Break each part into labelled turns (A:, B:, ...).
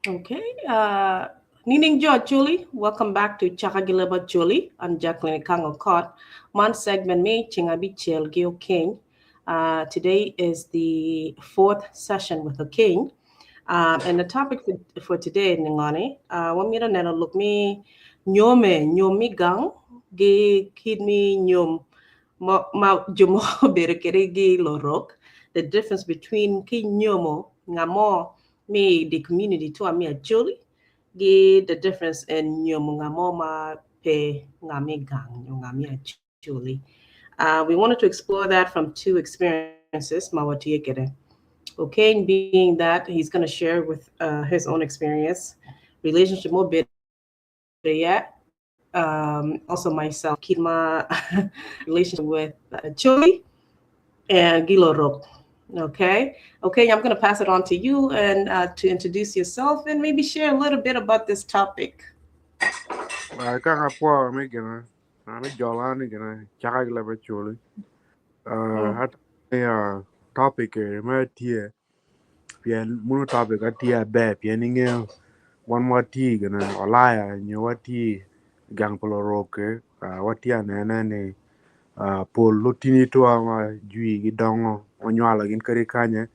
A: Okay. Nining Jo Acholi, welcome back to Chaka gi Leb Acholi. I'm Jacqueline Kango Kot. Man segment me Ceng Abicel gi Okeny. Today is the fourth session with Okeny. And the topic for today, Ningoni, wamito neno lok me nyome, nyom me gang, gi kit me nyom ma jo mogo obedo kwede gi lorok, the difference between ki nyomo nga mo me the community to me Acholi, gi the difference in nyomo nga mo ma pe nga me gang, nyo nga me Acholi. We wanted to explore that from two experiences, ma watye kwede. Okay, being that he's going to share with his own experience, relationship mo bit yet. Also myself, keep my relationship with Acholi and gi Lorok. Okay, I'm going to pass it on to you and to introduce yourself and maybe share a little bit about this topic.
B: Kaka po mi gina mi jola ni gina Chaka gi Leb Acholi. At topic ma tye pien muno topic atye aber pien ingeo wan watye gina olaya nyo watye gang pa lorok watye anene ni pol lutini twa ma jwi gidongo onywalo gin kadi kanye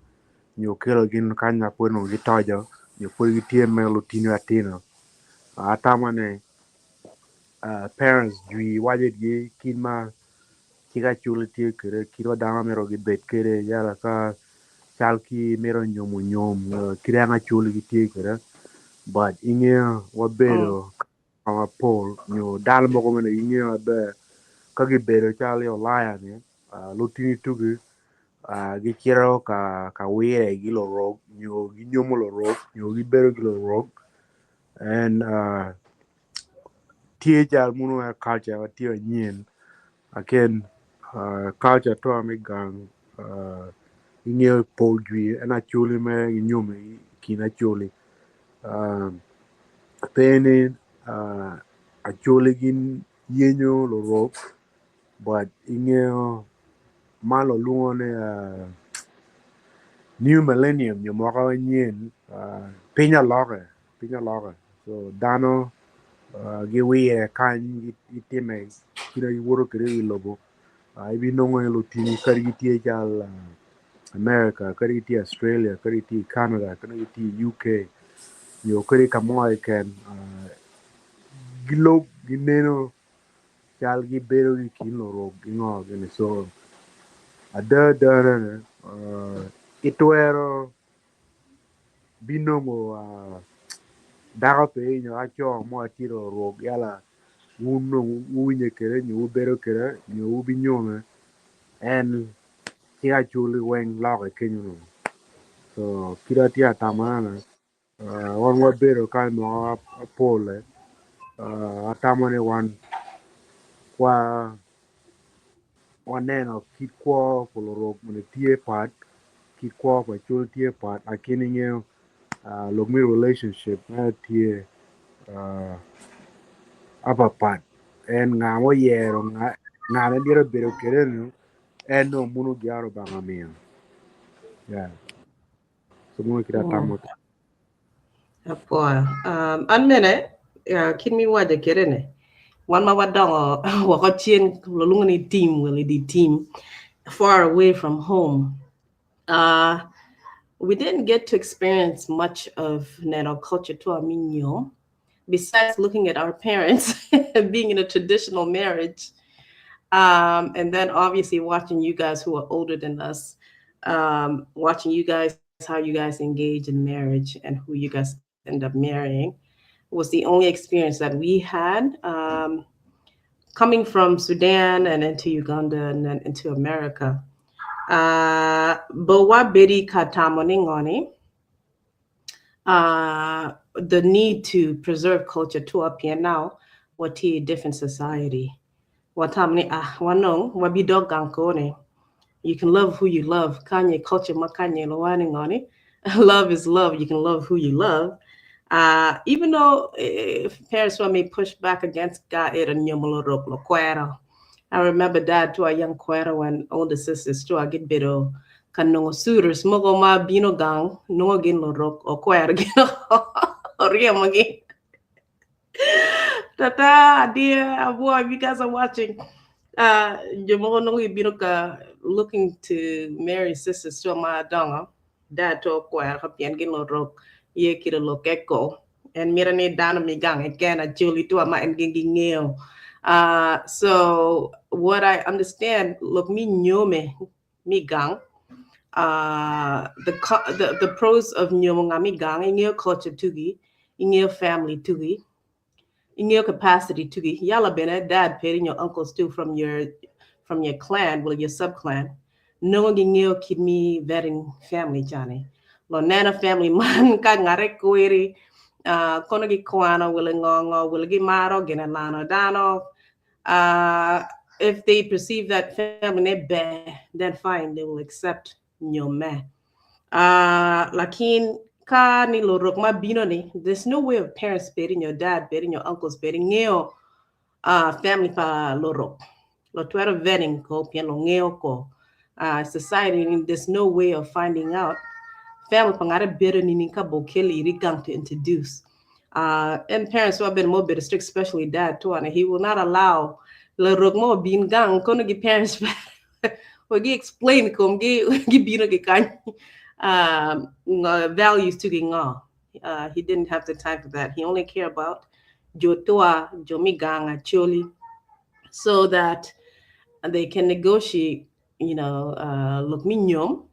B: nyo kelo gin kany ma pud onongo gitojo nyo pud gitye me lutini atino atamo ni parents jwi waco itgi kit ma cik Acholi tye kwede kit ma dano myero gibed kwede yala ka cal ki mito nyomo nyom kit en Acholi gitye kwede, but ingeo wabedo ka mapol nyo dano mogo mene gingeo maber ka gibedo calo i Ulaya ni lutini tugi gicito ka wire gi lorok nyo ginyomo lorok nyo gibedo ki lorok and tye cal muno culture ma tye anyen again culture to me gang ingeo pol jwi en Acholi me ginyomo i kin Acholi pe ni Acholi gin yenyo lorok, but ingeo ma lulwongo ni new millennium nyo mwaka manyen, piny oloke, piny oloke, so dano giwire kany gitime kit ma giwoto kwede i wi lobo. Ibinongo ni lutini kadi gitye cal America, kadi gitye Australia, kadi gitye Canada, kadi gitye UK nyo kadi ka mo keken, gilub gineno cal gibedo ki kin lurok gingo gini. So ada adane itwero binongo dako pe nyo aco mo atye lurok yala wun dong wuwinye kwede nyo wubedo kwede nyo wubinyome en cik Acholi weng loke kenyo no. So kit atye atamane, wan wabedo kany mwaka mapol, atamo ni wan kwa waneno kit kwo pa lurok mene tye pat, kit kwo pa Acholi tye pat, lakini ingeyo lok me relationship mere tye apapat. En nga ma oyero nga ma myero bedo kwede ni en dong muno gin Lubanga omiyo. Yeah. So muno kit atamo.
A: Apoyo. An mene, kit ma iwaco kwede ni, wan ma wadongo woko cen lulwongo ni team, well di team, far away from home. We didn't get to experience much of neno culture to aminyo, besides looking at our parents being in a traditional marriage. And then obviously watching you guys who are older than us, watching you guys, how you guys engage in marriage and who you guys end up marrying was the only experience that we had coming from Sudan and into Uganda and then into America. But wabedi ka tamo ni ngoni, the need to preserve culture to up here now, watye different society. Watamni ah wanong wabidok gang kone. You can love who you love. Kanye culture makanye lowani ngoni. Love is love. You can love who you love. Even though if parents may push back against God, it I remember dad to a young kwero and older sisters to a get bedo kanongo suitors mogo ma bino gang nongo gin lorok o kwero gin. Oryemogi. Tata, dear, boy, if you guys are watching, jo mogo nongo gibino ka looking to marry sisters to ma dongo. Dad to okwero ka pien gin lurok ye kite lokke ko. En mito ni dano mi gang keken actually to ma en gin gingeo. So what I understand, lok mi nyome mi gang, the pros of nyomo nga mi gang, ingeo culture tugi, ingeo family tugi, ingeo capacity tugi. Yala bene dad peri your uncles too from your clan, well, your sub clan. Nongo gingeo kit mi vetting family chane. Lo neno family man ka ngare kweri, kono gi kwano wile ngongo wile gi maro gine lano dano. If they perceive that family ne be, then fine, they will accept nyome. Lakin ka ni lurok ma bino ni, there's no way of parents peri your dad peri your uncles peri ngeo family pa lurok. Lo twero vetting ko pien lo ngeo ko. Society, there's no way of finding out. Family pa ngare bedo ni ka bo keli iri gang to introduce. And parents who have been more bit strict, especially dad too, and he will not allow lurok mo bin gang kono gi parents o gi explain kom gi gi bino gi kan values to gi nga. He didn't have the time for that. He only care about jo toa, jo mi gang actually, so that they can negotiate, lok mi nyom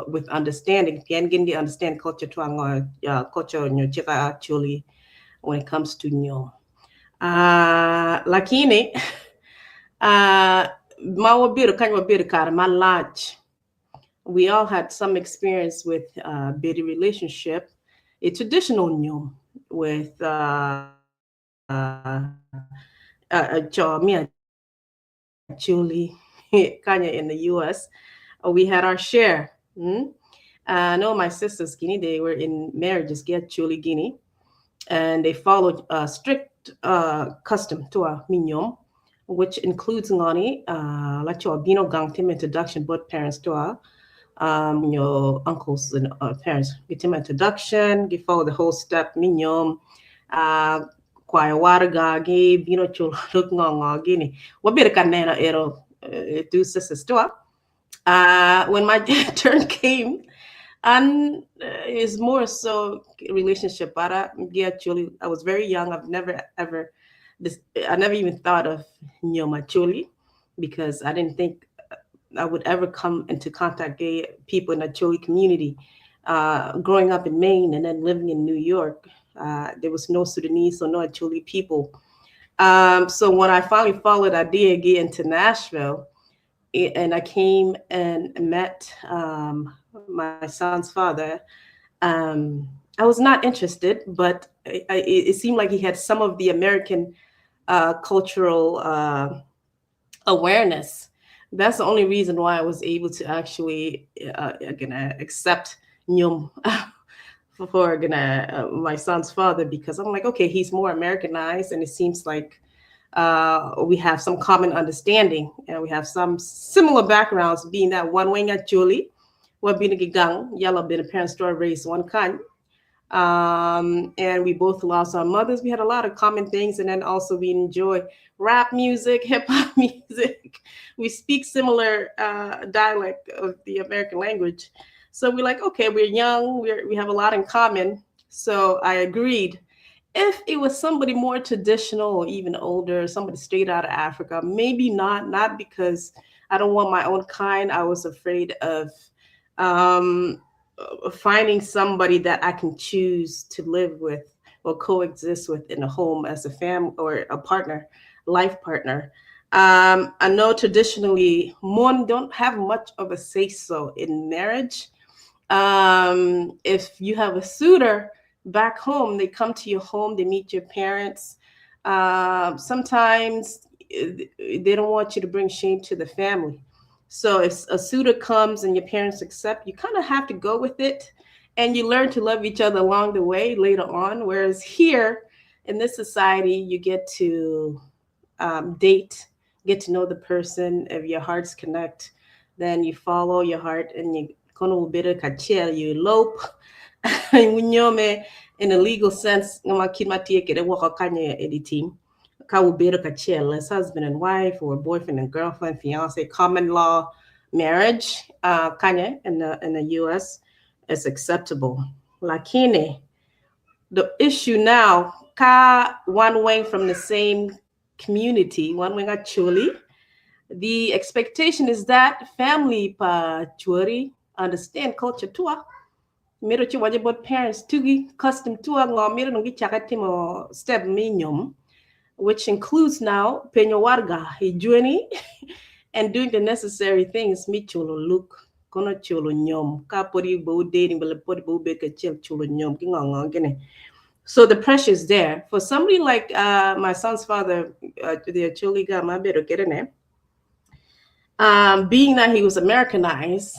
A: with understanding. Pien gin gi understand culture to culture nyo chika actually when it comes to nyom. Lakini ma wabedo kany wabedo kare malac. We all had some experience with bedo relationship, a traditional nyom with cho mi Acholi kanya in the U.S. We had our share. I know my sisters, Guinea, they were in marriages, get Acholi Guinea, and they followed a strict custom to a minyom, which includes ngani, lacho bino gang tim introduction, both parents to a your uncles and parents get him introduction, give follow the whole step minyom, kwaya warga gi bino chul luk ngo gini. Wabir ka neno ero two sisters to a. When my turn came, and it's more so relationship. But actually, I was very young. I've never ever, this, I never even thought of nyom Acholi because I didn't think I would ever come into contact gay people in the Acholi community. Growing up in Maine and then living in New York, there was no Sudanese or no Acholi people. So when I finally followed Adia into Nashville, and I came and met my son's father, I was not interested, but it seemed like he had some of the American cultural awareness. That's the only reason why I was able to actually gonna accept Nyom for gonna my son's father, because I'm like, okay, he's more Americanized, and it seems like we have some common understanding and we have some similar backgrounds, being that one wing Acholi, what being a gang, yellow been a parent story raised one kind. And we both lost our mothers. We had a lot of common things, and then also we enjoy rap music, hip hop music. We speak similar dialect of the American language. So we're like, okay, we're young, we have a lot in common. So I agreed. If it was somebody more traditional or even older, somebody straight out of Africa, maybe not, not because I don't want my own kind. I was afraid of finding somebody that I can choose to live with or coexist with in a home as a family or a partner, life partner. I know traditionally, men don't have much of a say so in marriage. If you have a suitor back home, they come to your home, they meet your parents. Sometimes they don't want you to bring shame to the family. So if a suitor comes and your parents accept, you kind of have to go with it, and you learn to love each other along the way later on. Whereas here in this society, you get to date, get to know the person. If your hearts connect, then you follow your heart and you kono bit you elope. In a legal sense, nga kit ma tye kede woko kanya edi team. Ka wubedo kacel as husband and wife or boyfriend and girlfriend, fiance, common law marriage, kanya in the US is acceptable. Lakini, the issue now, ka one way from the same community, one way actually, the expectation is that family pa chwari understand culture tua. Miro chi waje about parents tugi custom tua ngo miro ngi chaka timo step mi nyom, which includes now penyo warga ijueni and doing the necessary things mi chulo luk kono chulo nyom ka podi bo dating bele podi bo be ka chel chulo nyom ki ngo gene. So the pressure is there for somebody like my son's father, the Acholi ga ma bedo kerene. Being that he was Americanized,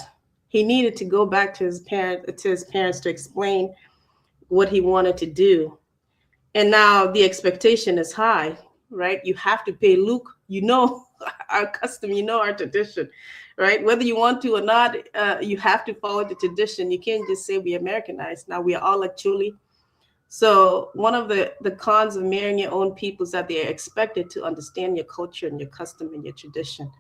A: he needed to go back to his parents to explain what he wanted to do. And now the expectation is high, right? You have to pay luk. You know our custom, you know our tradition, right? Whether you want to or not, you have to follow the tradition. You can't just say we Americanized. Now we are all Acholi. So one of the cons of marrying your own people is that they are expected to understand your culture and your custom and your tradition.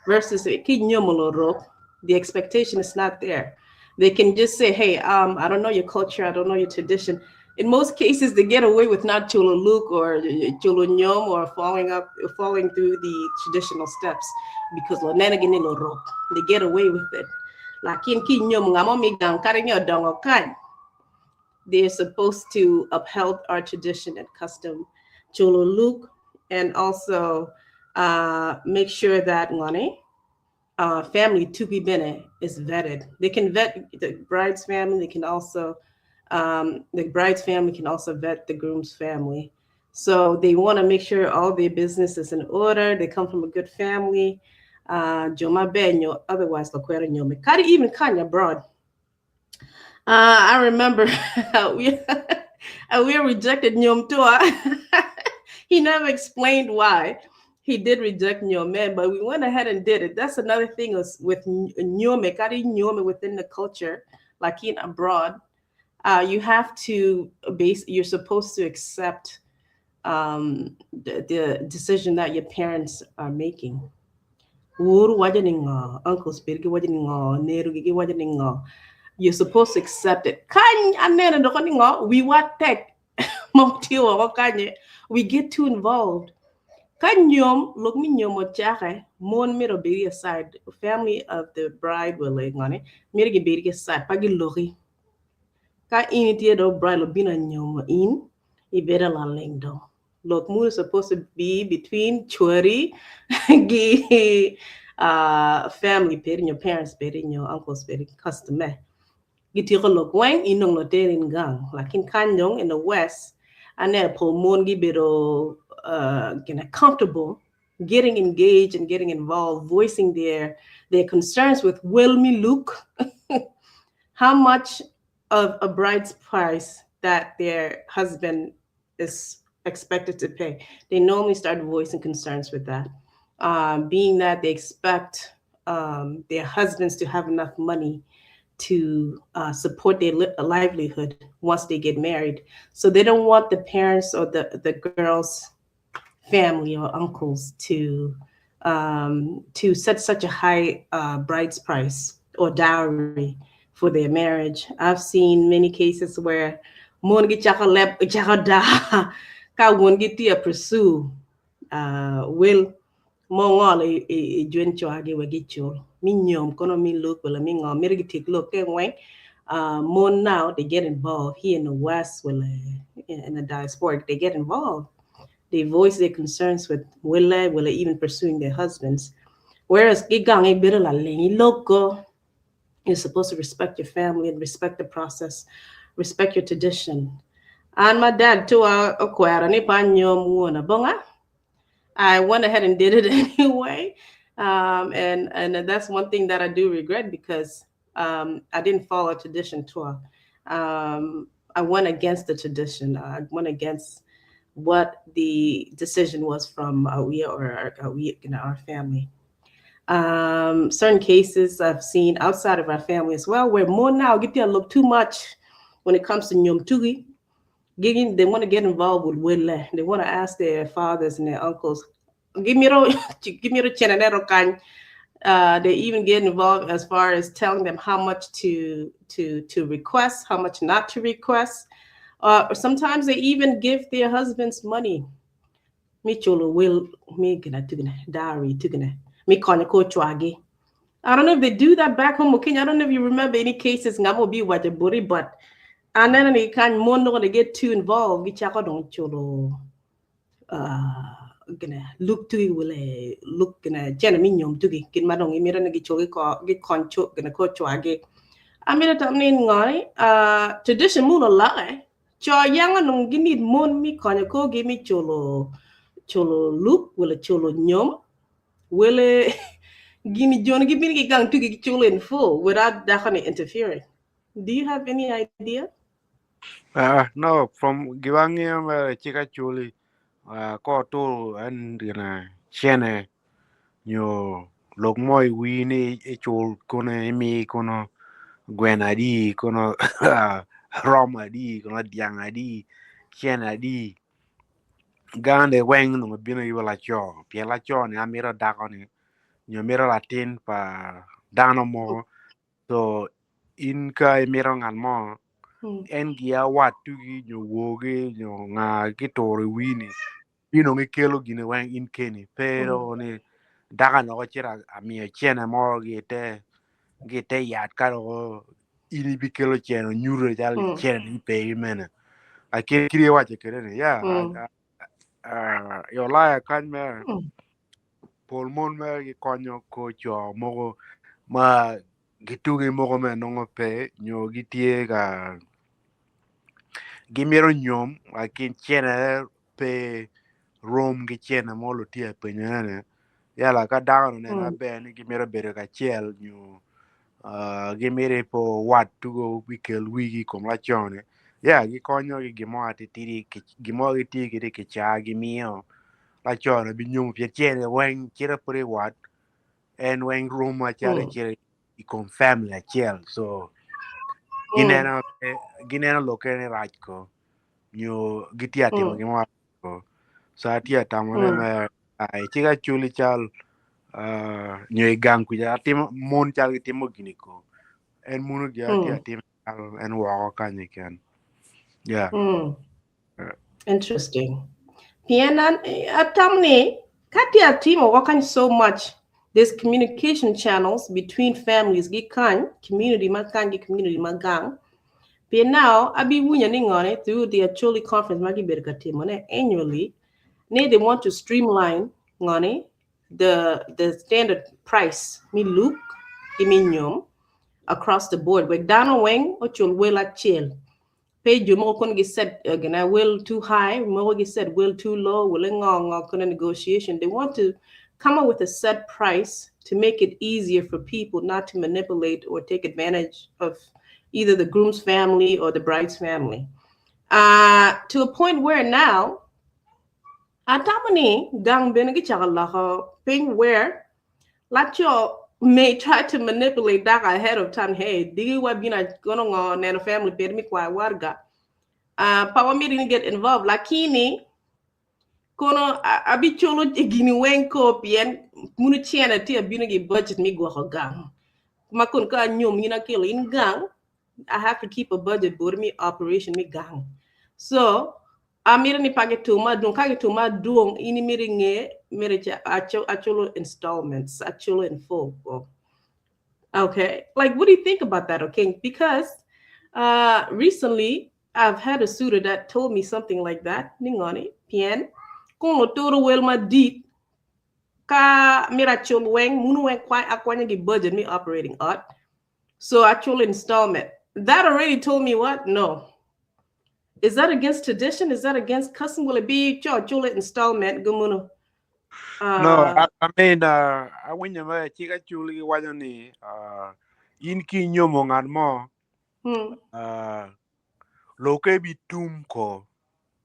A: Versus the expectation is not there. They can just say, "Hey, I don't know your culture, I don't know your tradition." In most cases, they get away with not chulo luk or chulo nyom or following through the traditional steps because they get away with it. Lakin ki nyom ngamo mi gang karinyo dongo kan. They're supposed to uphold our tradition and custom, chulo luk, and also make sure that ngani family tuki bene is vetted. They can vet the bride's family. They can also the bride's family can also vet the groom's family. So they want to make sure all their business is in order. They come from a good family. Joma benyo, otherwise lakwera nyome. Kari even kanya abroad. I remember we rejected nyom tua. He never explained why he did reject nyome, but we went ahead and did it. That's another thing is with nyome, kari nyome within the culture, like in abroad, you have to base. You're supposed to accept the decision that your parents are making. Wuru wajaning uncles birgi wajaning neru gigi wajaning. You're supposed to accept it. Kany anene ndoko ni ngo we wat tek kanye we get too involved. Kan nyom lok mi nyom o chake mon miro biri aside family of the bride will like ngani miro gi biri aside pagi loki ka in tie do bride lo bina nyom in i better la leng do lok mu is supposed to be between churi gi family peri your parents peri your uncles peri customer gitiko lok weng inong lo terin gang lakin kanyong in the West ane po mon gi bedo gonna comfortable getting engaged and getting involved, voicing their concerns with will me look how much of a bride's price that their husband is expected to pay. They normally start voicing concerns with that, being that they expect their husbands to have enough money to support their livelihood once they get married. So they don't want the parents or the girl's family or uncles to set such a high bride's price or dowry for their marriage. I've seen many cases where mon gi chaka lep chaka da ka won gi tia pursue will mo ngol i jwen chwagi we gi chul mi nyom kono mi look wala mi ngol mi gi tik look ke wen. More now they get involved here in the West, well, in the diaspora they get involved. They voice their concerns with willa willa even pursuing their husbands, whereas gigang e bit la loco, you're supposed to respect your family and respect the process, respect your tradition. And my dad too okwera ni pa nyom wona bonga. I went ahead and did it anyway. And that's one thing that I do regret because I didn't follow tradition too. I went against the tradition. I went against what the decision was from we or our, we, you know, our family. Certain cases I've seen outside of our family as well, where more now get to look too much when it comes to nyom tugi. Gin they want to get involved with welle. They want to ask their fathers and their uncles. Gimito gimito cene kany. They even get involved as far as telling them how much to request, how much not to request. Sometimes they even give their husbands money. Mi cholo will mi gina tugina dowry tugina mi konya ko chwagi. I don't know if they do that back home in Kenya. I don't know if you remember any cases ngamo bi wache buri, but and then you can more not gonna get too involved. Gichako dong cholo gonna look to will look gonna chena mi nyom tugi kin madong imira na gichogi ko gi koncho gonna ko chwagi. Amira tamni ngai tradition muno la cho yang anong ginid mon mi konya ko gi mi cholo cholo look wala cholo nyom wala gini jon gi bin gi gang tugi cholo in full without dakani interfering. Do you have any idea?
B: No, from giwangi ma chika chuli ko tu en gina chene nyo lok moy wi ni e chul kono mi kono gwena di kono roma di kono diang adi chene di gande weng no bino iwa la cho pien la cho ni amiro dako ni nyo miro latin pa dano mo so in ka imiro ngan mo en gi awat tugi nyo wogi nyo nga ki toro wini bino ngi kelo gine weng in keni pero ni daka no chira amiyo chene mo gi te yat ka ro ini bi kelo chene nyuro jal chene ni pe mene a ke kiri wache kere ni ya yo la kan me pol mon me gi konyo ko cho mo ma gitugi moko me nongo pe nyo gitie ka gimiro nyom lakin chene pe rom gi chene mo lo tie pe nyane yala ka dano ne na be ni gimiro bedo ka chiel nyo gimiro po wat tugo wikel wigi kom la chone ya gi konyo gi gimo atitiri gimo gi ti gi ki cha gimiyo la chone bi nyom pie chene wen chira pore wat en wen rom ma chale chere ikom family achiel so gineno lokene rach ko nyo gitia timo gimo ko so atia tamone me ai chika chuli chal nyo igang kuja atimo mon chal gitimo gini ko en muno gi atia timo en woko kanyo ken yeah.
A: Interesting. Pienan atamni katia timo wakan so much. There's communication channels between families gi kan community makan gi community magang. But now abi wunya ni ngone through the Acholi conference magi berka timo ne annually. Ne they want to streamline ngone the standard price mi look iminyom across the board. Wek dano weng ochul wela chiel. Pay jo mo kon gi set gonna will too high, mo gi set will too low, will ngong kon negotiation. They want to come up with a set price to make it easier for people not to manipulate or take advantage of either the groom's family or the bride's family. To a point where now, atamani gang benegi chakalaha ping where lacho may try to manipulate that ahead of time. Hey, digi wa bina gono ngo nano family permi kwa warga. Power meeting get involved. Lakini kono abi cholo gini wenko pien munu chiena ti abino gi budget mi go gang. Makun ka nyum ina kilo in gang. I have to keep a budget board me operation mi gang. So amira ni pagetuma dun kagetuma duong ini miringe mire acholo installments acholo in full. Okay, like what do you think about that? Okay, because recently I've had a suitor that told me something like that. Ningoni pien kono toro welma deep ka mira cholo weng munu weng kwa akwanya gi budget me operating art. So actual installment. That already told me what? No. Is that against tradition? Is that against custom? Will it be cholo installment? Gumuno?
B: No, I mean, I win your chika chuli wajani in ki nyomo ngan mo loke bi tum ko.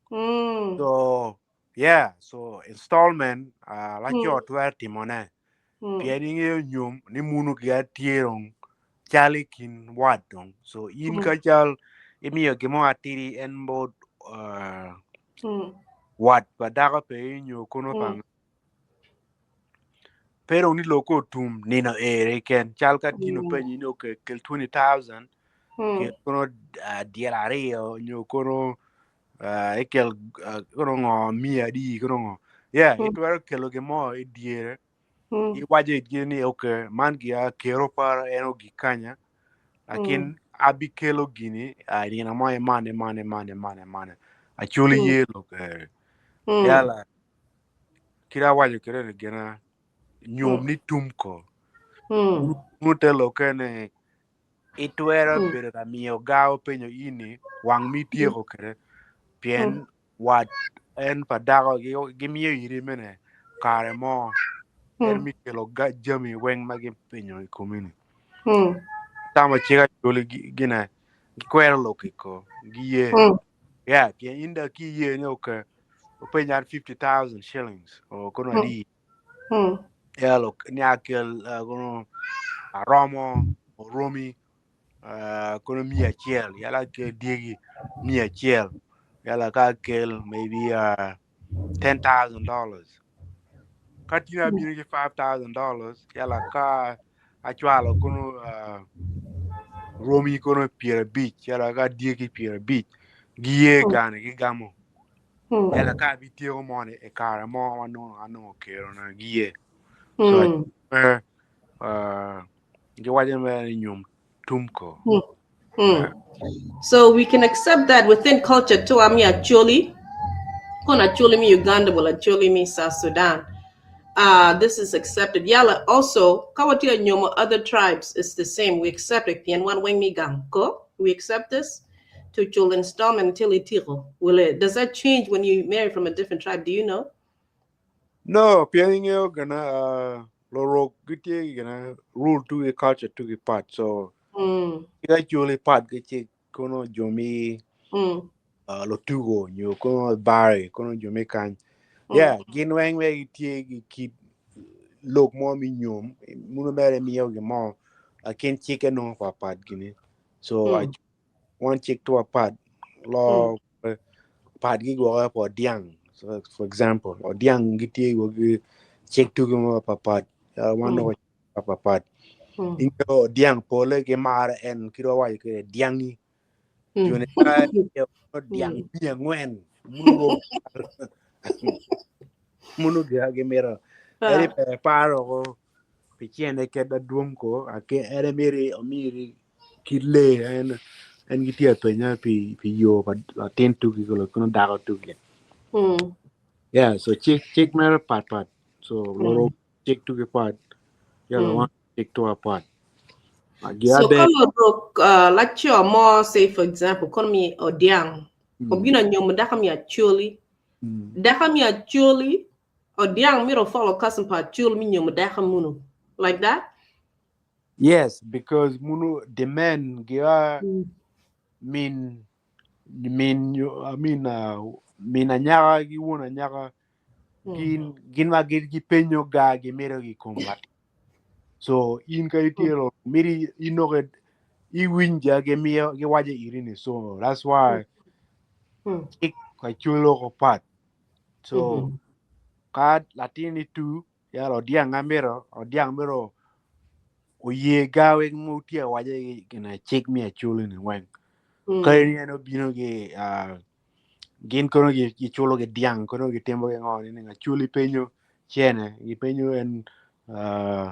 B: So yeah, so installment la cho twer timone. Pieni nge nyom ni munu ki atierong chali kin wadong. So in ka chal imiyo gimo atiri en bo Wat pa dako pe nyo kono pa pero ni loko tum nino ere ken chal ka tino penyi ni okay kel 20,000 kel kono dyel aryo nyo kono ikel kono ngo miya adi kono ngo yeah itwero kelo gin mo i dyere iwaco itgi ni okay man gia kero para en ogik kanya lakin abikelo gini nino mo imane mane mane mane mane acholi ye lok ere yala kit awaco kede ni gina nyom ni tum ko munu te lokke ni itwero bedo ka miyo gawo penyo in ni wang mi tyeko kede pien wat en pa dako gimiyo iri mene kare mo en mi kelo jami weng ma gipenyo i komi ni tamo cik acholi gine gikwero lok ko giye yeah pien in da ki ye ni okay openyo an 50,000 shillings o kono adi yeah lok ni akel kono aromo oromi kono 100 yala akel dyegi 100 yala ka akel maybe $10,000 ka tin abino ki $5,000 yala ka acwalo kono romi kono 50 yala ka dyegi 50 giye gane gigamo yala ka abityeko moni i kare mo ma nongo anongo kerona giye so giwaco mere ni nyom tum ko.
A: So we can accept that within culture too. Ami Acholi, kon Acholi mi Uganda, well Acholi mi South Sudan. This is accepted. Yala also, kawatia nyomo other tribes, it's the same. We accept it. Pien wan weng mi gang ko. We accept this to chul installment until itiro. Will it? Does that change when you marry from a different tribe? Do you know?
B: No, pien ingeo gana lorok gitye gana rule tugi culture tugi pat so kit acholi pat gitye kono jo mi lotugo nyo kono bari kono jo mi kany yeah gin weng weng gitye gi kit lok mo mi nyom muno mere miyo gin mo lakin cikke nongo papat gini so wan cik twa pat lo pat gigwoke po dyang. So for example odiang gitye gi cik tugi mo papat wan dok papat inge odiang pole gimaro en kit wawaco kwede diangi joni ka odiang 400 muno muno gira gimito eri pe paro ko pi cene keda dwong ko ake ere miri omiri kit lee en gitye apenya pi yo pa latin tugi ko kono dako tugi. Yeah, so cik cik mere pat pat so loro cik tugi pat yala wan cik tua pat.
A: So kalorok laco mo, say for example, kono mi odiang obino nyomo dako mi Acholi, dako mi Acholi odiang miro follow custom pa Acholi mi nyomo dako munu like that.
B: Yes, because munu the men gia min I mean min anyaka gi won anyaka gin ma gipenyo ga gimito gi kom latin so in ka itye miri inoke iwinja gimiyo giwaco iri ni so that's why cik ka culo ko pat so ka latin ni tu yala odiang amiro odiang miro oye gawe mo tye waco gina cik mi acholi ni weng ka en obino gi gin kono giculo gi dyang kono gitimo gi ngo ni acholi penyo cene gipenyo en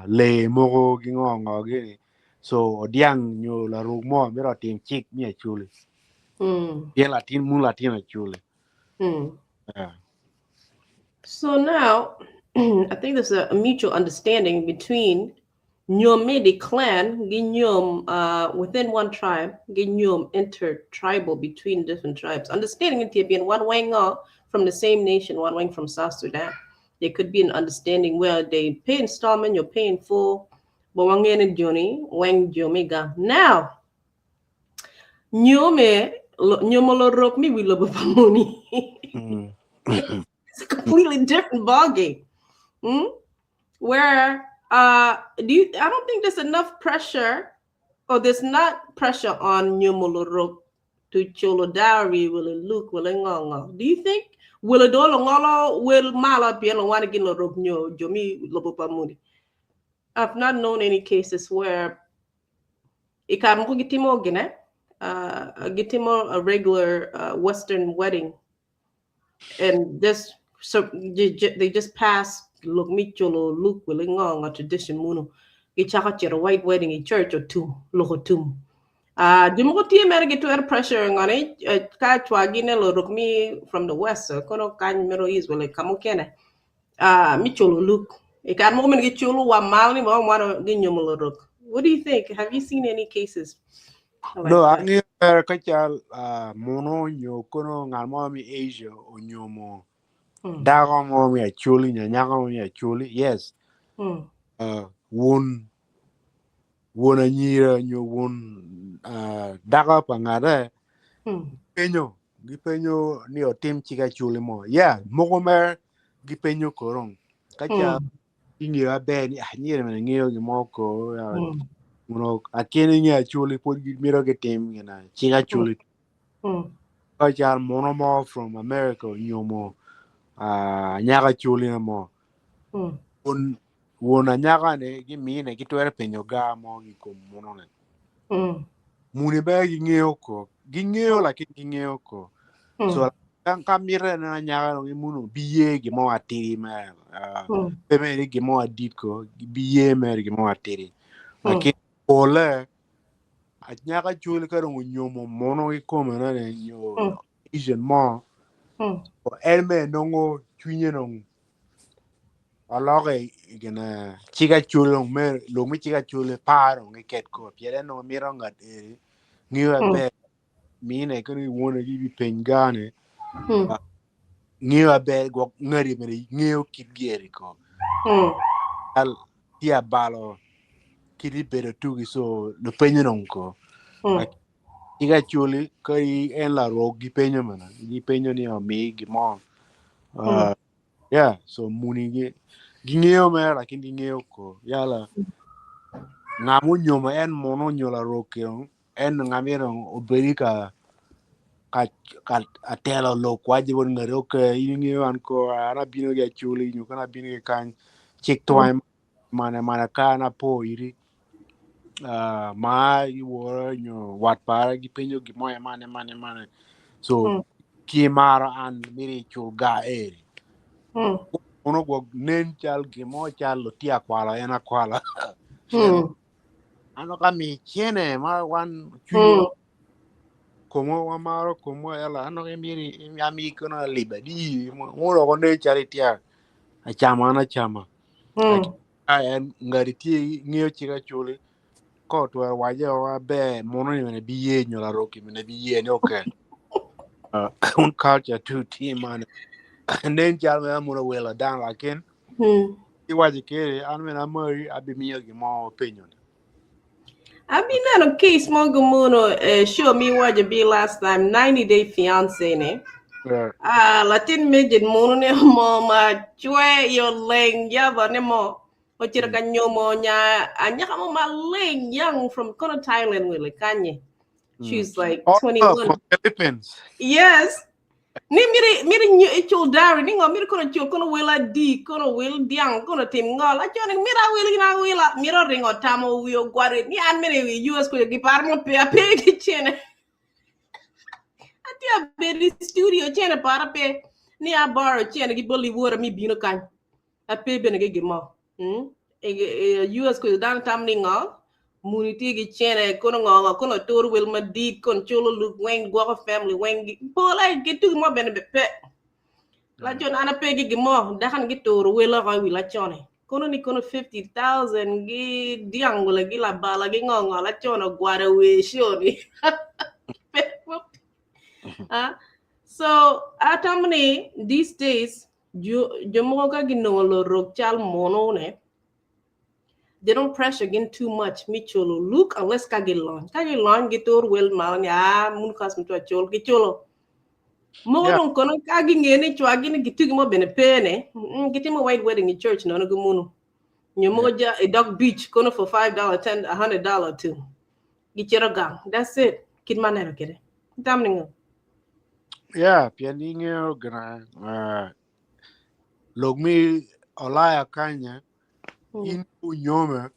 B: lee mogo gi ngo ngo gini so odiang nyo laruk mo miro otim cik mi acholi pien latin mun latin acholi. Yeah.
A: So now, I think there's a mutual understanding between Nyomedi clan, Ginyom, within one tribe, Ginyom intertribal between different tribes. Understanding it being one wing from the same nation, one wing from South Sudan. There could be an understanding where they pay installment, you're paying full, but one joni, wang jomiga. Now, Nyome, Nyomolo rok mi we love pamuni. It's a completely different ballgame. Where do you I don't think there's enough pressure or there's not pressure on Nyomolorok to to cholo dowry will look will ngo. Do you think will do lo ngolo will mala pien lo wan gin lo rok nyo jomi lobo pa muni? I've not known any cases where ikar mo gitimo gine gitimo a regular Western wedding and just so they just pass look mi cholo look will ngo tradition munu gichako chero white wedding in church or tum loko tum. Jomoko tye mere gitwero pressure ngone ka chwa gine lo rok mi from the west, so kono kany Middle East wala kamukene mi cholo look e kar moko men gichulo wa mal ni mo mwana ginyomo lo rok. What do you think? Have you seen any cases like
B: No,
A: that?
B: Angi er ka chal mono nyo kono ngat mo mi Asia onyomo dako mo mi Acholi nyo nyako mo mi Acholi. Yes. Wun wun anyira nyo wun dako pa ngate penyo gipenyo ni otim chik Acholi mo. Yeah, moko mer gipenyo korong. Ka chal ing'eyo aber ni anyira mene ng'eyo gimo ko muno akene ng'eyo Acholi pod gimiro gitim gina chik Acholi. Ka chal mono mo from America onyomo anyaka Acholi na mo. Wun wun anyaka ni gimine gitwero penyo ga mo gi kom mono ne. Muni be ging'eyo ko ging'eyo lakini ging'eyo ko. So ka mire na anyaka no gimuno biye gimo atiri mer pe mere gimo adit ko biye mer gimo atiri. Lakini pole anyaka Acholi ka dong onyomo mono kikome ne nyo Asian mo en me nongo cwinye nong oloke gina chik Acholi dong me lok mi chik Acholi paro ngiket ko pien en nongo mito ngat eri ng'eyo aber mine kono iwuone gibi peny gane ng'eyo aber gwok ng'adi bene ng'eyo kit gieri ko al tye abalo kit ibedo tugi so lupenyo nong ko chik Acholi ka en larok gipenyo mana gipenyo ni omi gimo yeah, so muni gi ging'eyo mer lakini ging'eyo ko yala ng'ama onyomo en mono onyo larok en ng'ama obedi ka ka ka atelo lok waje bon ng'ati okay in ing'eyo an ko an abino gi Acholi nyo kana abino gi kany chik twany mane mane ka an apo iri ma iwuoro nyo wat para gipenjo gimo mane mane mane so kimaro an miri chul ga eri ono gwok nen chal gimo chal lo tia kwalo en akwala ano ka mi chene ma wan chunywa komo wa maro komo ela ano ke miri ami kono liba di ngoro ko ne chal tia achama an achama a en ngari tie ng'eyo chik Acholi ko twero waje wa be mono ni mene bi ye nyo la roki mene bi ye ni okay un culture tu team man nen chal me amuno welo dan lakin iwaje kere an mene amari abi miyo gimo penyo.
A: I've been in a case mongomono show me what you be last time 90 Day Fiance ne. Ah, Latin midget mono ne mo ma chwe yo leng ya ba ne mo. O chira ka nyomo nya anya ka mo ma leng young from kono Thailand wele kanye. She's like
B: Oh,
A: 21.
B: From Philippines.
A: Yes. Ni miri miri nyu ichul dowry ni ngo miri kono chul kono wela di kono wil diang kono tim ngol achone mira wil na wila miro ringo tamo wiyo gware ni an mere wi US ko gi par mo pe ape gi chene ati a beri studio chene para pe ni a borrow chene gi boli wora mi bino kan ape bene gi mo e US ko dan tam ni ngo muni ti gi chene kono ngo kono tur wil ma dit kon chulo lu wen go family wen pola gi tu mo bene be pe la jon ana pe gi mo dahan gi tur wela ko wi la chone kono ni kono 50,000 gi diang wala gi la bala gi ngo ngo la chono gwara we shoni. So atamni these days jo jomoga gi no lo rok chal mono ne they don't pressure again too much mi cholo look unless ka gi lon ka gi lon gi tur wel mal ni a mun kas mi to chol gi cholo mo don kono ka gi ngene chwa gi ni gitu mo bene pene gi timo white wedding in church no no gumunu nyo mo ja a dog beach kono for $5, $10, $100 too gi chero gang, that's it kid manero kere. Damningo.
B: Yeah, pien ingeo gina lok mi olaya kanya in unyome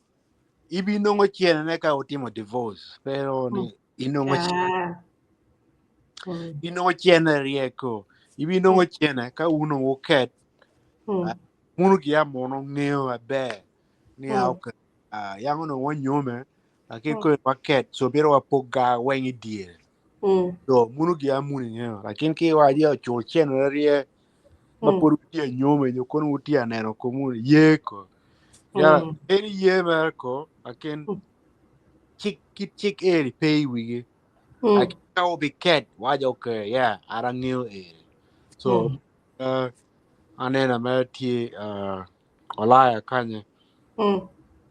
B: ibi nongo cene ka utimo divorce pero ni inongo inongo cene rieko ibi nongo cene ka uno uket munu gi amono ngeo maber ni okay yang onongo wanyome lakini ko waket so biro wapok ga weng i diere so munu gi amuni ngeo lakini ki waje ochul cene rie ma pod utye nyome nyo kono utye aneno komu ye ko ya en ye mere ko lakini chik kit chik eri pe i wigi lakini ka obi ket wajo okay yeah ara ngeo eri so aneno mere tye olaya kanye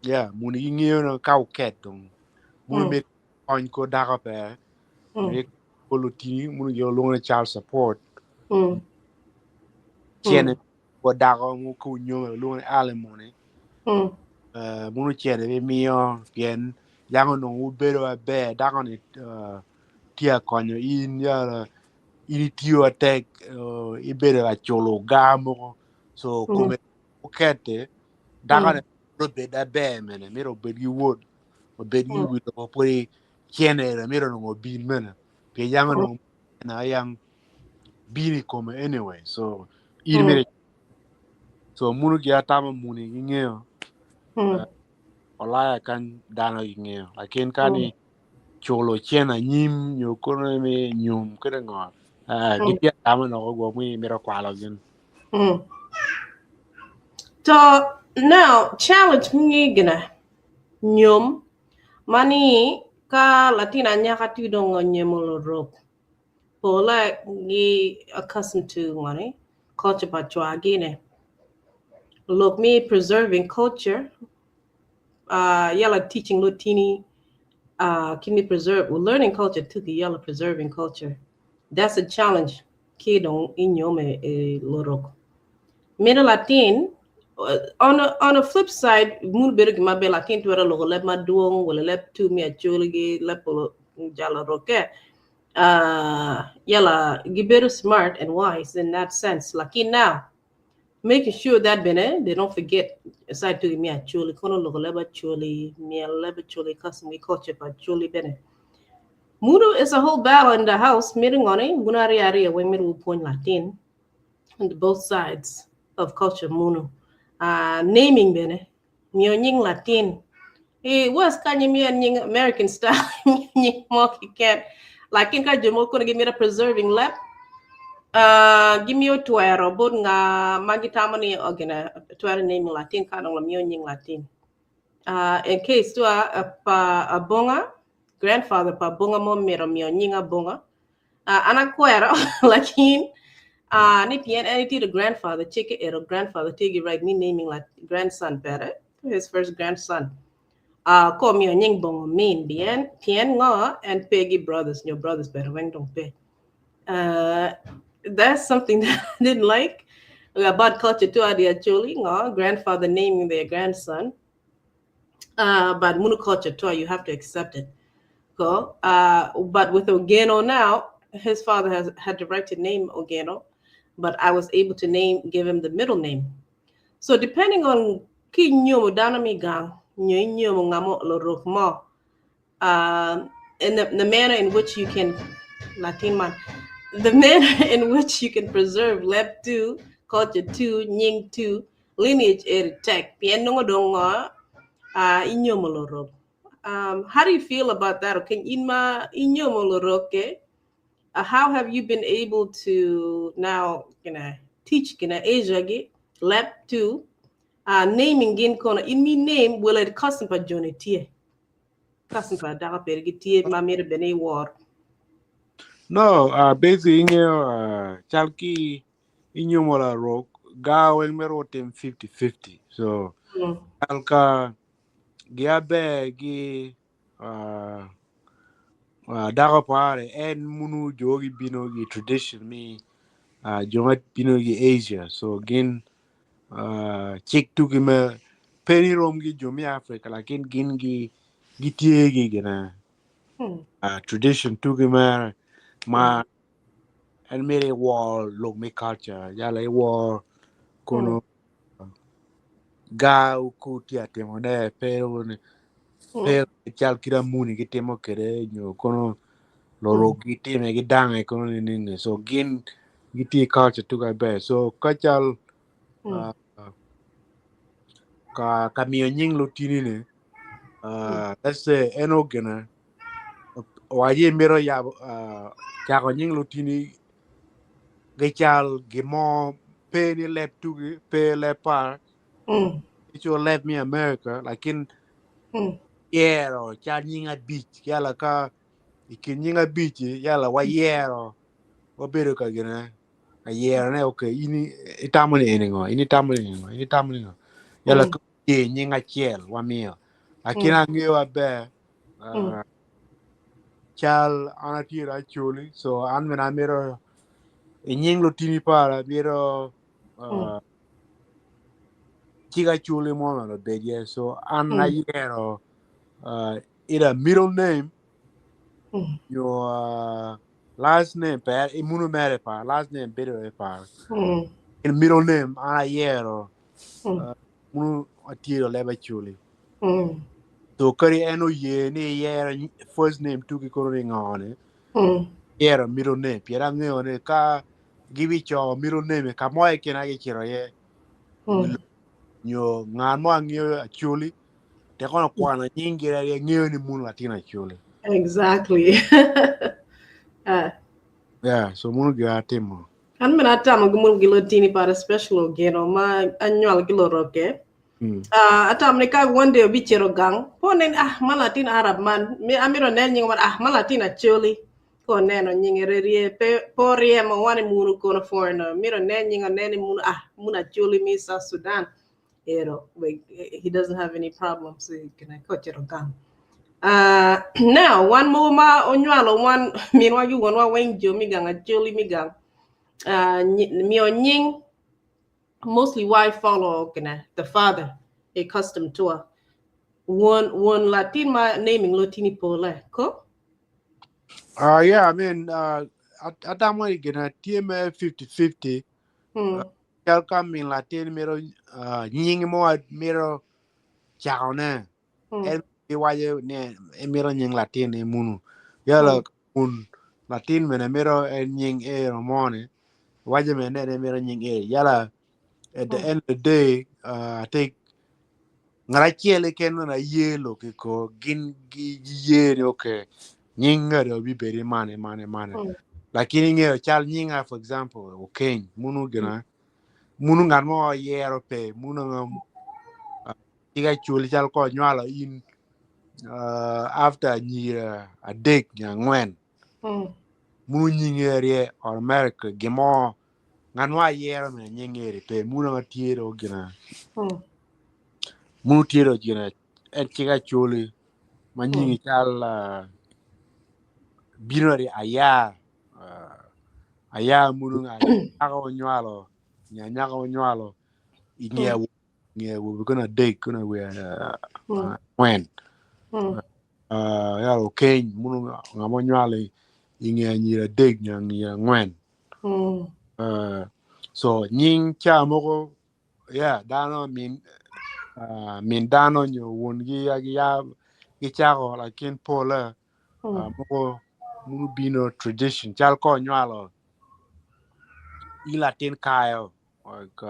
B: yeah muni gi ngeo no ka oket dong munu mit kony ko dako pe ko lutini munu jo luongo ni child support cene ko dako mu ko nyome luongo ni alimony munu cene bi miyo pien yang onongo ubedo maber dako ni tye akonyo in yala in itiyo atek ibedo ka culo ga mogo so kome okete dako ni obed aber mene mito obed gi wod obed gi wi lobo pudi cene mito onongo obin mene pien yang onongo na yang bin i kome anyway so in mito so munu gi atamo muni gi ngeo olaya kany dano gi ngeo lakin ka ni culo cen anyim nyo kono mi nyum kede ngo gitye atamo noko gwok mi mito kwalo gin.
A: So now challenge mi gina nyom mani ka Latina anyaka ti dong onyemo lorok pola gi accustomed to ngoni culture pa chwa gine lok mi preserving culture yala teaching lutini can preserve learning culture to the yala preserving culture. That's a challenge ki dong inyome e lorok Middle Latin on a flip side mun bedo gima be Latin twero loko leb maduong wala leb tu mi acholi gi leb jalo roke yala gibedo smart and wise in that sense. Lakin now making sure that bene they don't forget aside to mi acholi kono loko leb acholi mi leb acholi custom we culture pa acholi bene Munu is a whole battle in the house miringoni munari ari we miru point Latin on the both sides of culture munu naming bene mio nying Latin e was kanye mi nying American style nying mo ki ken lakin ka jomo kono gi mira preserving lep give me twero bot nga magi tamani ogina twero naming Latin ka dong la mio nying Latin in case to a pa abonga grandfather pa bonga mo miro mio nying abonga ana kwero lakin ni pien any the grandfather chike ero grandfather tigi right me naming like grandson better his first grandson ko mio nying bongo min bien pien ngo and Peggy brothers your brothers better weng dong pe that's something that I didn't like about culture too adi actually ngo grandfather naming their grandson but munu culture too you have to accept it go but with Ogeno now his father has had the right to name Ogeno, but I was able to name give him the middle name. So depending on ki nyomo dano mi gang nyo nyomo ngamo lo rok mo in the manner in which you can Latin man the manner in which you can preserve leb 2 culture 2 nying 2 lineage eri tek pien nongo dong inyomo lo rok. How do you feel about that? Okay, inma inyomo lo rok ke how have you been able to now teach kina Asia gi leb 2 naming gin kono in mi name will it custom pa joni tie custom pa daka per gi tie ma mere bene war.
B: No, basically ingeo chal ki inyomo la rok ga weng mero tim 50-50 so chal ka gi abe gi dako pare en munu jogi bino gi tradition mi jonga bino gi Asia so gin chik tugi me peni rom gi jomi Africa lakin gin gi gitie gi gina tradition tugi me Ma en myero iwor lok me culture yala iwor kono ga ku tye ka timone pe pe cal kit amuni gitimo kwede nyo kono lorok gitime gidange kono nining so gin gitye i culture tuga ber so ka cal ka miyo nying lutini ni let's say en ogene waye mito yabo cako nying lutini gical gimo pe ni leb tugi pe leb par ico leb me America lakin yero cal nying abic yala ka i kin nying abic yala wayero wabedo ka gine ayero ne okay in itamo ni eni ngo in itamo ni eni ngo in itamo ni ngo yala ka ye nying acel wamiyo lakin angeyo maber cal an atye Acholi so an bene amito i nying lutini para amito cik Acholi mo bene obed iye so an ayero either middle name nyo last name pe imuno mere pa last name bedo e pa in middle name an ayero munu atye leb Acholi so kadi en oye ni iyero first name tugi kono ni ngo ni yero middle name pien angeyo ni ka gibico middle name ka mo keken a gicito iye nyo ngat mo angeyo Acholi te kono kwano nying gire aye ngeyo ni munu latin Acholi.
A: Exactly.
B: Yeah, so munu gira atimo.
A: An bene atamo gi munu gi lotini but especially ogeno ma anywalo ki loroke. Atamo ni ka one day obicito gang, po nen ah ma latin Arab man, amito nen nying man ah ma latin Acholi. Ko neno nyinge rerye pe po ryemo wan i munu kono foreigner mito nen nying onen ni munu ah munu Acholi mi South Sudan. Ero like he doesn't have any problems kine ko cito gang. Now wan mogo ma onywalo wan minwa ki wonwa weng jo mi gang Acholi mi gang miyo nying mostly why follow kine the father a custom to won won Latin ma naming lotini pole ko.
B: Yeah, I mean, atamo ni gina tye me 50-50. Cal ka min latin mito nying mo mito cakone. En iwaco ni emito nying latin ni munu. Yala kun latin mene mito en nying ero mo ni waco mene ni emito nying e. Yala at the end of the day, I think ngat acel keken mene aye lok i ko gin giye ni okay nying ngati obibedo mane mane mane. Lakini ing'eyo cal nyinga for example Okeny munu gina munu ngat mo oyero pe munu tika chul cal ko nywalo in after nyira adek nyo angwen munu nyinge rie automatically gimo ngat mo ayero mene nyinge eri pe munu ma tye do gina munu tye do gina en cik Acholi ma nyingi cal bino ri aya aya munu nyako onywalo nya nyako onywalo inge nge wo kono adek kono we angwen ya Okeny munu ngama onywalo inge nyira adek nyo nyira angwen so nying ca moko yeah dano min min dano nyo won gi ya gicako lakin pole moko munu bino tradition cal ko nywalo i latin kayo like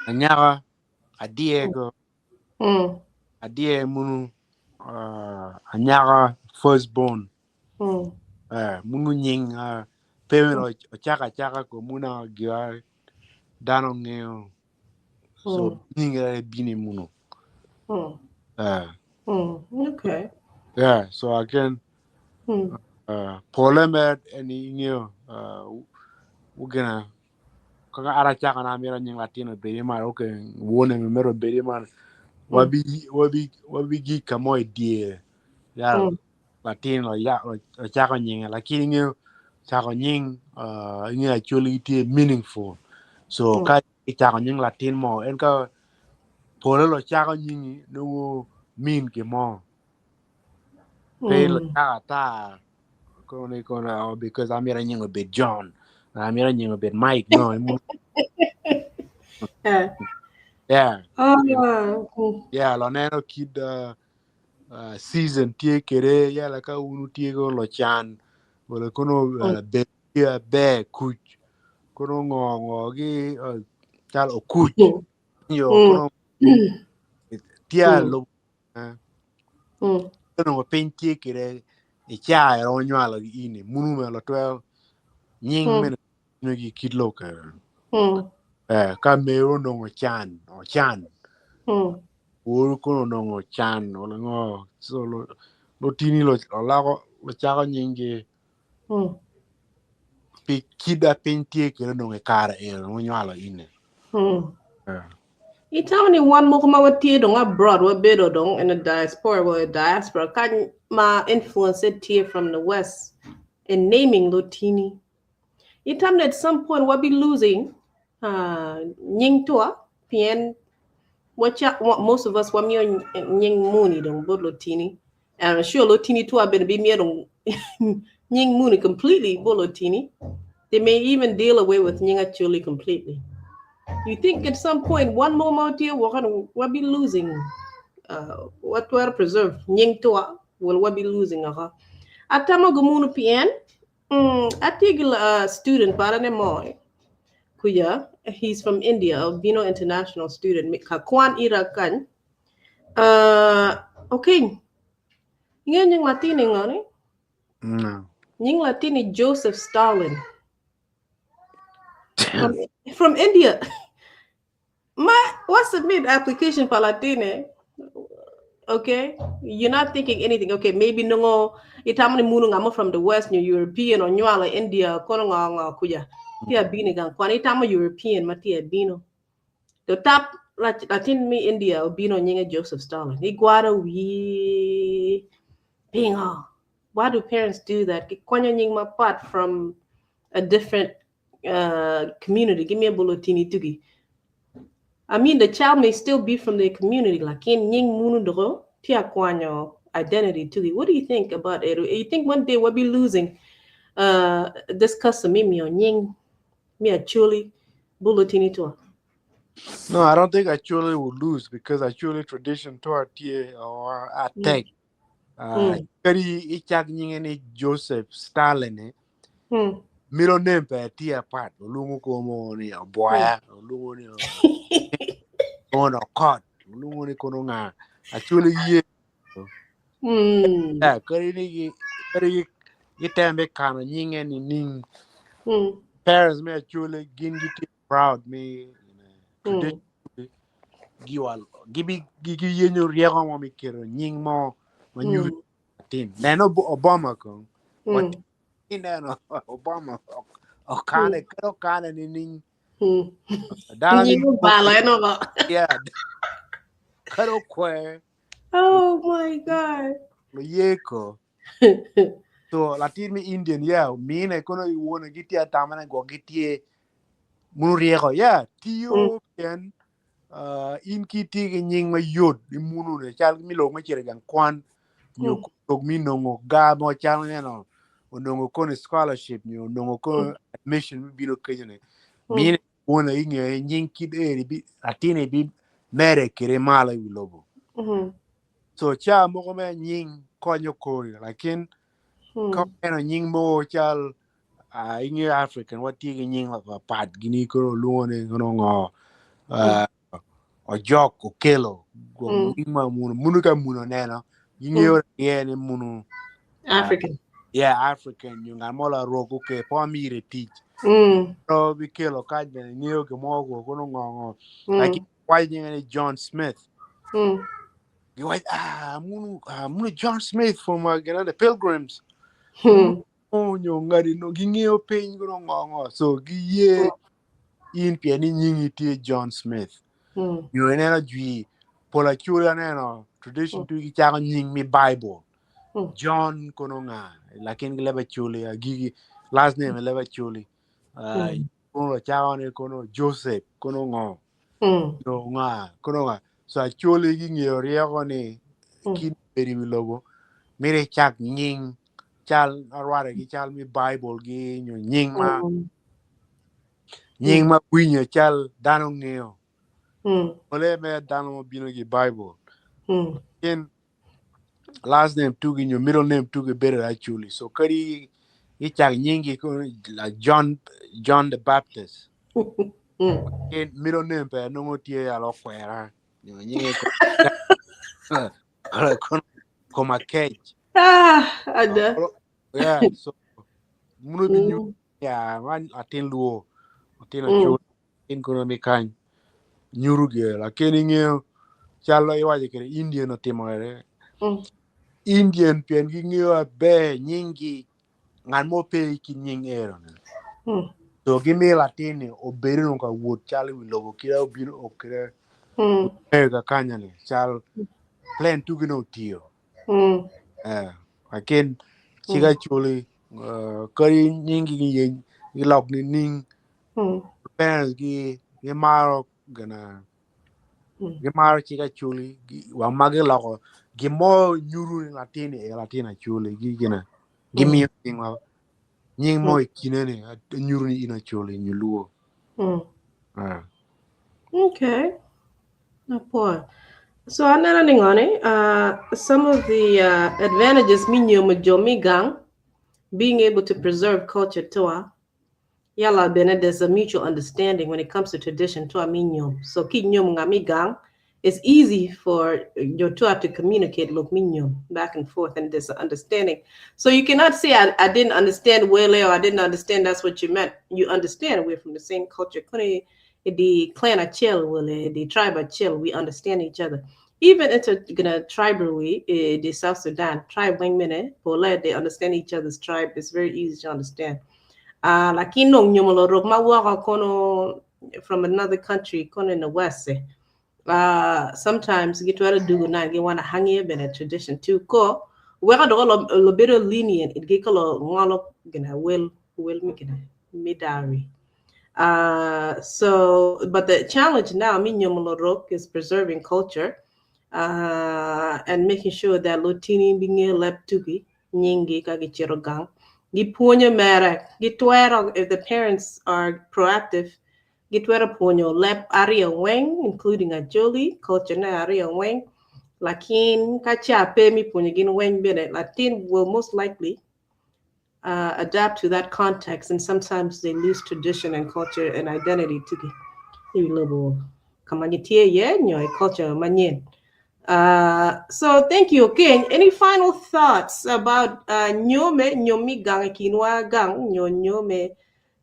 B: anyaka adiego adie munu anyaka first born munu nying pe meno ocako acaka ko munu gira dano ng'eyo so nyinge bini munu.
A: Okay.
B: Yeah, so again pole me en ing'eyo ugena kaka ara chako na miro nying latin obedi mar okay wuone mi miro obedi mar wabi wabi wabi gi kamo i diere ya latin lo ya lo chako nyinge lakini ing'eyo chako nying ing'eyo actually tye meaningful so ka ichako nying latin mo en ka pole lo chako nyingi nongo mean gimo pe lo chako ata. Kono ni kono oh, because amito nying obed John. Amito nying obed Mike. No.
A: Eh.
B: Yeah.
A: Oh.
B: Yeah, lo neno kid season tye kede yala ka unu tye ko lo can wala kono be be kuc kono ngo ngo gi cal okuc yo kono tye lo kono piny tye kede i ca ero nywalo gi ini munu me lo twero nying mene gi kit lo ke ka mero nongo can o can Woro kono onongo can wala ngo so lutini oloko ocako nyinggi pi kit a piny tye kwede onongo i kare eno munywalo ine.
A: Itamo ni wan moko ma watye dong abroad wabedo dong in a diaspora well a diaspora kany ma influence tye from the west in naming lutini. Itamo ni at some point wabi losing nying tua pien most of us wamiyo nying muni dong bot lutini and I'm sure lutini tua bene bimiyo dong nying muni completely bot lutini. They may even deal away with nying Acholi completely. You think at some point one more ma watye woko wabi losing watwero preserve nying tua will wabi losing oko. Atamo gumunu pien atye gi student parane mo kuya he's from India, Albino international student ka kwan ira kany. Okay. Ingeyo nying latini ngoni?
B: No.
A: Nying latini Joseph Stalin. From India. Ma wa submit application pa latine. Okay, you're not thinking anything. Okay, maybe nongo itamo ni munu ngamo from the West, nyo European or nywalo India kono ngo ngo kuya. Tia bini gang kwan itamo European ma tia bino. The top latin mi India obino nyinge Joseph Stalin. Igwaro wi pingo. Why do parents do that? Kikwanyo nying ma pat from a different community. Give me a bulletini tugi. I mean, the child may still be from the community. Like in nying munu doro tia kwanyo identity tugi. What do you think about it? You think one day we'll be losing this custom mimi nying mi Acholi bulletini to?
B: No, I don't think Acholi will lose because Acholi tradition to our tie or our tech. Kari ichak nyinge ni Joseph Stalin middle name pe tie apart olungu komo ni oboya olungu ni ono kot olungu ni kono nga Acholi ye kari ni kari gitembe kano nyinge ni ning parents me Acholi gin giti proud me tradition giwa gibi gigi yenyo rieko mo mi kero nying mo ma nyuri tin neno Obama ko what neno Obama okane kero kane ni ning dana ni
A: bala eno ba
B: yeah kero kwe.
A: Oh my God.
B: Lo yeko so latin mi Indian yeah mine kono iwona gitie atamana go gitie munu rieko yeah tiyo ken in ki ti gi nying ma yot i munu ne chal mi lo ngechere gang kwan nyo ko mi nongo ga mo chal neno onongo kono scholarship nyo onongo ko admission mi biro kenyo ne mine wona inge nying kid eri bi atine bi mere kere malo i lobo so cha moko me nying konyo kori lakin ko eno nying mo chal inge African wati gi nying la pat gini koro luongo ni ngono ngo ojok okelo go nying ma munu munu ka munu neno ging'eyo ye ni munu
A: African
B: yeah African nyo ng'at mo la roko ke po mire tich so bi kelo kaj bene ng'eyo gimoro go kono ngo ngo like why nyinge ni John Smith gi wach munu munu John Smith from you know, the Pilgrims nyo ng'adi no ging'eyo piny kono ngo ngo so giyie in pien ni nyingi tye John Smith nyo ineno jwi pol Acholi aneno tradition tu gichako nying mi Bible John kono nga lakin gilebo Acholi agigi last name lebo Acholi kono chako ni kono Joseph kono ngo no nga kono nga so Acholi ging'eyo rieko ni kin bedi wi lobo mire chak nying Chal arware gi chal mi Bible gi nyo nying ma nying ma winyo chal dano ng'eyo. Ole me dano mobino gi Bible. In last name tugi nyo middle name tugi bedo actually. So kadi gichak nyingi like John the Baptist. In middle name pe nongo tye alo kwera. Nyo nyinge koma kec.
A: Ah, ada.
B: Yeah, so muno bi nyu ya man atin luo atin achu in kono mi kany nyuru ge lakini ng'eyo chalo iwacho kede Indian otimo kede Indian pien ging'eyo aber nyinggi ng'at mo pe ki nying ero ni. So gimiyo latin ni obedo nongo ka wuot chalo i wi lobo kite obino okite America kanya ni chal plan tugi no otiyo. Lakin cik acholi kadi nyinggi giyeny gilok ni ning parents gi gimaro gina gimaro cik acholi wang ma giloko gimo nyuru ni latin ni e latin acholi gi gina gimiyo nying ma nying mo i kine ni nyuru ni in acholi nyo luo.
A: Okay. No point. So aneno ni ngoni, some of the advantages mi nyomo jo mi gang being able to preserve culture toa yala bene there's a mutual understanding when it comes to tradition toa mi nyom. So ki nyom nga mi gang, it's easy for your toa to communicate lok mi nyom back and forth, and there's an understanding. So you cannot say I didn't understand wele or I didn't understand that's what you meant. You understand we're from the same culture. Kuni the clan achel wele the tribe achel, we understand each other. Even into gonna tribally, the South Sudan tribe wing minute, they understand each other's tribe. It's very easy to understand. Lakini no nyomolo rok ma waka kono from another country kono in the West. Sometimes get to do na get wanna hang here been a tradition too. Ko we got a bit of lenient. It get kalo ngalo gonna will me gonna midari. So, but the challenge now, mi nyomolo rok, is preserving culture, and making sure that lutini binge lep tugi nyingi ka gichiro gang. Gipuonyo mere, gitwero, if the parents are proactive, gitwero puonyo lep ariyo weng, including Acholi, culture na ariyo weng. Lakin kacha pe mi puonyo gin weng bene, Latin will most likely adapt to that context, and sometimes they lose tradition and culture and identity to the kama gitie ye nyo culture manyen. So thank you, King. Any final thoughts about nyome nyomi gang kinwa gang nyo nyome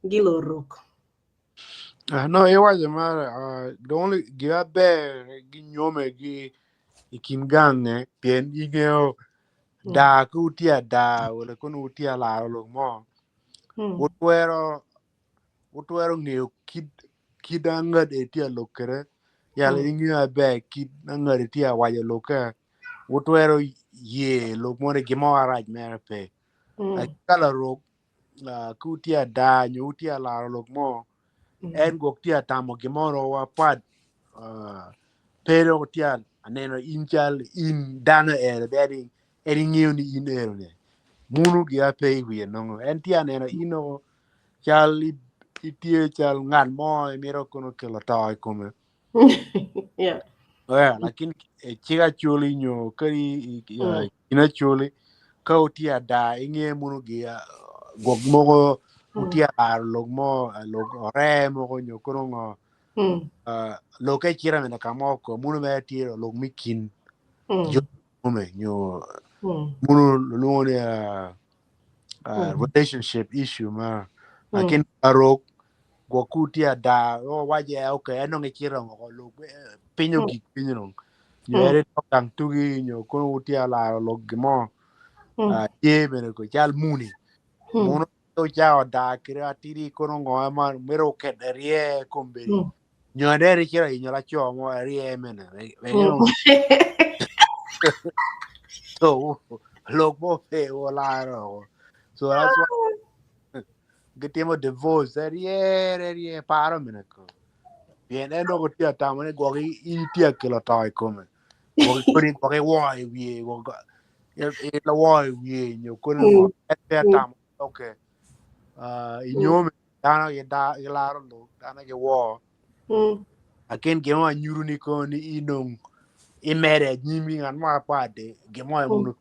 A: gilorok?
B: No, it wasn't matter. The only give ber gi nyome gi ikin gang eh pien ingeo da ku utia da wala kono utia la lo mo. Utwero ng'eyo kid ang'ad e tia lokere. Yala ing'eyo aber kid ang'ad e tia wajo loke. Utwero ye lok more gimo arach mere pe. Kala rok ku utia da nyo utia la lok mo. En gok tia tamo gimoro wa pad pero tia aneno in chal in dano ere beri eri ng'eyo ni in ero ne. Munu gi ape wiye nongo. En tia aneno ino chal itie chal ng'at mo emiro kono kelo to i kome.
A: Yeah.
B: Yeah, lakini chiga chuli nyo kari ina chuli ka utia da ing'e munu gi gok moko utia lok mo lok ore moko nyo kono ngo lok e chira mena kamoko munu me tiro lok mikin jo me nyo munu luongo ni relationship issue ma lakin arok gokutia da o waje okay ano ngi chira ngo lok pinyo gik pinyo no nyo ere to kang tugi nyo kono utia la lok gimo ye mene ko chal muni munu to chao da kira tiri kono ngo ma mero ket rie kombe nyo ere chira inyo la cho mo rie mene so lok mo pe o la ro. So that's why gitimo divorce rie paro mene ko bien en go tia tamo ne go i tia kelo to i kome go kori go wo i wie go I lawo i wiye nyo kono ngo en pe atamo okay inyome dano gida gilaro lok dano giwo akin gin mo anyuto ni kono ni inong imede anyim i ngat mo apade gin mo muno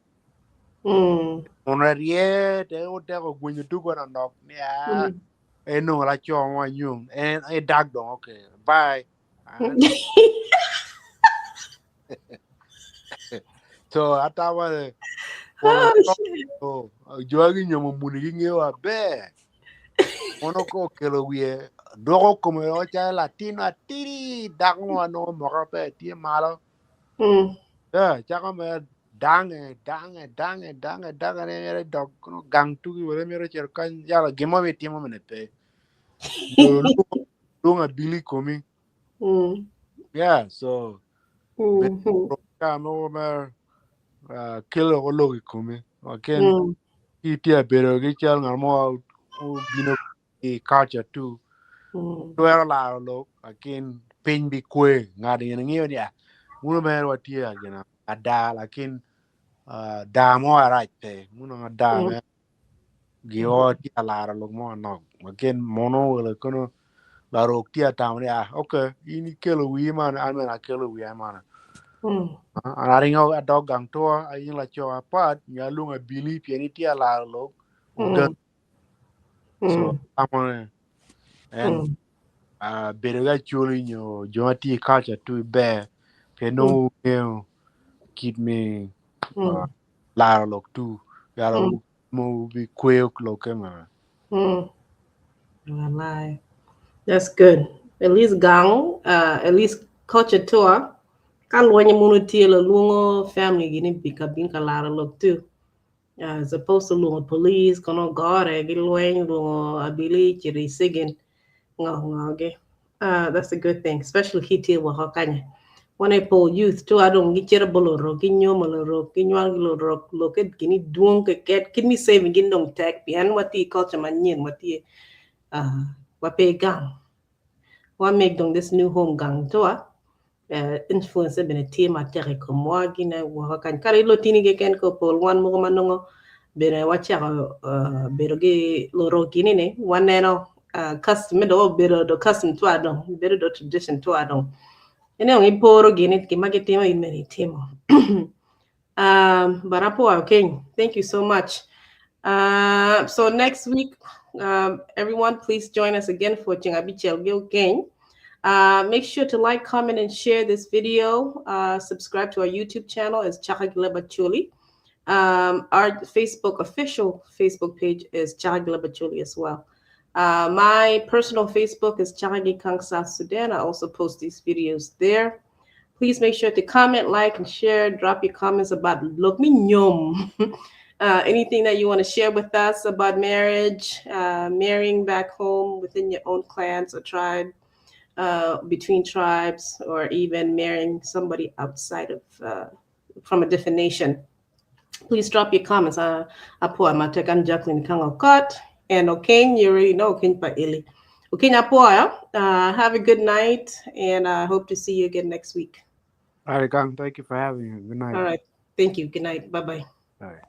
B: muno rye te oteko gwenyo tugo na nok ni a en nongo laco mo anyom en idak dong okay bye. So atama
A: Oh, shit.
B: Oh, jogi nyomo muni ging'eyo maber. Mono ko okelo wiye dwoko kome o calo latin atidi dako mo nongo moka pe tye malo. Yeah, cako me dange dange dange dange dange ne mere dok kono gang tugi wele mere cito kany yala gin mo mitimo mene pe. Luongo abili komi. Yeah, so ka mo me kelo ko lok i komi. Aken ki tye bedo ki cal ngat mo obino i culture tu. Twero laro lok akin piny bi kwe ngat gin ng'iyo ni ah muno mere watye gina ada lakin da mo arac pe muno ada me gio tye laro lok mo nok akin mono wele kono larok tye atamo ni ah okay in ikelo wii man an bene akelo wiya man. An aringo adok gang tua ayin laco apat nyo alwongo abili pien itye laro lok ogan so tamo ni en bedo ki acholi nyo jo ma tye i culture tu ber pien nongo wungeyo kit me laro lok tu yaro mo bi kweyo lokke ma.
A: Walai. That's good. At least gang, at least culture tour. Ka lwenye muno tye la luongo family gini bi ka bin ka laro lok tu. As opposed to luongo police, kono gore gi lweny luongo abili chiri sigin ngo ngo gi. That's a good thing, especially ki tye woko kanya. Wan e po youth tu adong gi cito bolo rok gi nyomo lo rok gi nywal gi lo rok loke gini dwong keket kit mi saving gin dong tek pien watye i culture manyen watye wa pe gang. Wa make dong this new home gang tua influence bene tye matek i komwa gine woko kany kadi lotini keken ko pol wan mogo ma nongo bene wacako bedo gi lorok gini ni waneno custom do bedo do custom tua dong bedo do tradition tua dong ene ong iporo gini gima gitimo in bene itimo. But apo okay, thank you so much. So next week, everyone, please join us again for Chingabichel Gil Gang. Make sure to like, comment, and share this video. Subscribe to our YouTube channel as Chaka Gileba Chuli. Our Facebook official Facebook page is Chaka Gileba Chuli as well. My personal Facebook is Chakagi Kang South Sudan. I also post these videos there. Please make sure to comment, like, and share. Drop your comments about lok mi nyom. Anything that you want to share with us about marriage, marrying back home within your own clans or tribe, between tribes, or even marrying somebody outside of, from a different nation. Please drop your comments. Apo Amatekan Jacqueline Kangokot and Okeng, you already know Okeng Pa Ili. Okeng Apo, have a good night, and I hope to see you again next week.
B: All right, Kang, thank you for having me. Good night.
A: All right. Thank you. Good night. Bye-bye.
B: All right.